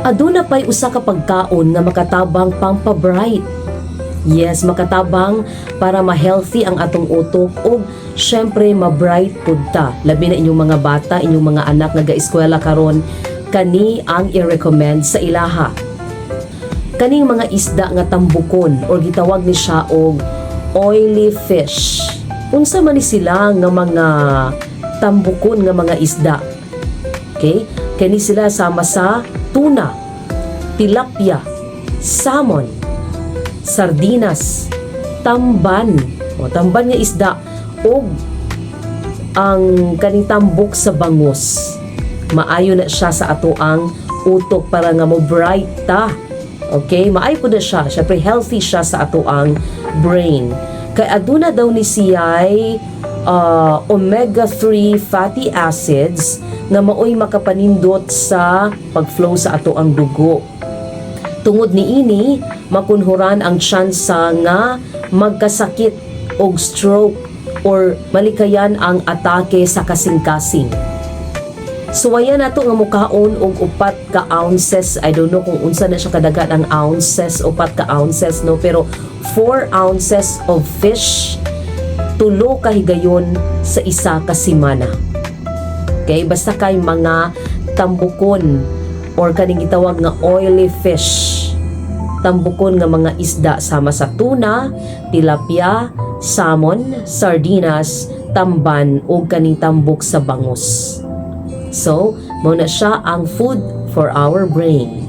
Aduna pay usa ka pagkaon nga makatabang pampa-bright. Yes, makatabang para ma-healthy ang atong utok ug syempre ma-bright pud ta. Labi na inyong mga bata, inyong mga anak nga ga-eskwela karon, kani ang i-recommend sa ilaha. Kaning mga isda nga tambukon or gitawag ni siya og oily fish. Unsa man ni sila nga mga tambukon nga mga isda? Okay? Kani sila sama sa tuna, tilapia, salmon, sardinas, tamban, o tamban nga isda ug ang kaning tambok sa bangus. Maayo na siya sa atoang utok para nga mo bright ta. Okay? Maayo pud na siya. Syempre healthy siya sa atoang brain. Kay aduna daw ni siya'y omega-3 fatty acids nga maoy makapanindot sa pagflow sa atoang dugo. Tungod niini, makunhuran ang tsansa nga magkasakit og stroke or malikayan ang atake sa kasing-kasing. Suwayan nato nga mukaon og 4 ka ounces. I don't know kung unsa na siya kadaghan ang ounces, 4 ka ounces, no? Pero 4 ounces of fish, 3 ka higayon sa isa ka semana. Okay, basta kay mga tambukon or kaning gitawag nga oily fish. Tambukon nga mga isda sama sa tuna, tilapia, salmon, sardinas, tamban ug kaning tambok sa bangus. So, mao na siya ang food for our brain.